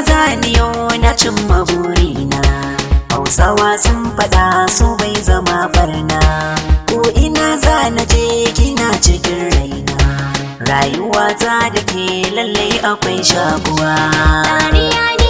Zani yau na cimma burina. Hausawa sun faɗa, so bai zama barna. Ko ina za na je, kina cikin raina. Rayuwa ta da ke lallai akwai shakuwa. Dariya.